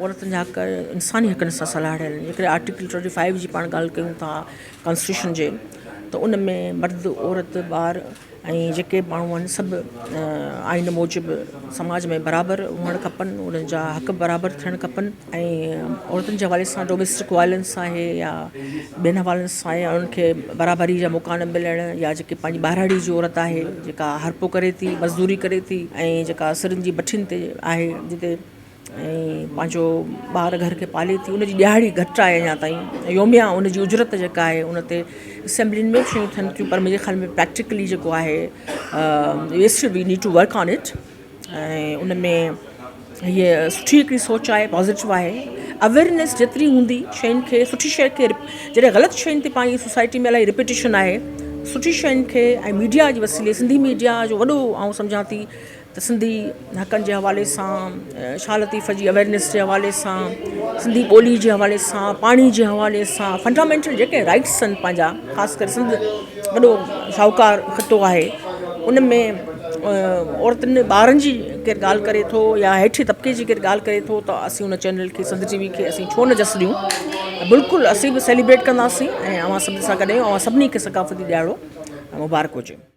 عورتن جا حق انساني حقن سان سلهاڙيل آهن. جيڪڏهن آرٽيڪل ٽوئنٽي فائيو جي پاڻ ڳالهه ڪيون ٿا ڪانسٽيٽيوشن جي ته ان ۾ مرد عورت ٻار ۽ جيڪي ماڻهو آهن سڀ آئين موجب سماج ۾ برابر هئڻ کپن انهن جا حق برابر ٿيڻ کپن ۽ عورتن جي حوالي سان ڊوميسٽڪ وائلنس آهي يا ٻين حوالن سان آهي انهن کي برابري جا موقعا نه ملڻ يا جيڪي پنهنجي ٻهراڙي جي عورت آهي جيڪا هارپو ڪري ٿي مزدوري ڪري ٿي ۽ جيڪا سرن جي بٺين تي آهي جتي ۽ پنهنجو ٻار گهر کي پالي ٿي ان جي ڏهاڙي گهٽ آهي اڃا تائين يوميا ان جي اجرت جيڪا آهي ان تي اسيمبلين ۾ به شيون ٿين ٿيون پر منهنجي خيال ۾ پريڪٽيڪلي جيڪو آهي still we need to work on it ۽ ان ۾ هيء سٺي هڪڙي سوچ آهي پازيٽو آهي اويئرنيس جيتري هوندي شين کي سٺي شيء کي جڏهن غلط شين تي پنهنجي سوسائٽي ۾ الاهي رپيٽيشن آهي سٺي شين کي ۽ ميڊيا جي وسيلي سنڌي ميڊيا جو وڏو آئون سمجهان ٿي ته سنڌي حقن جي حوالي سان، شاهه لطيف جي اويئرنيس جي حوالي سان، سنڌي ٻولي جي حوالي سان، پاڻي جي حوالي سان فنڊامينٽل جيڪي رائيٽس آهن پنهنجا خاص ڪري سنڌ وڏو شاهوڪار خطو آهي ان ۾ عورتن ٻارن جي ڪير ڳالهه ڪري ٿو يا هيٺين طبقي جي ڪير ڳالهه ڪري ٿو ته اسين ان چينل کي سنڌ ٽي وي کي اسين ڇو نه جس ڏيون بلڪل اسين به سيليبريٽ ڪنداسين ۽ اوهان سڀني سان گڏ آهيون اوهان سڀني کي ثقافتي ڏهاڙو مبارڪ هجي.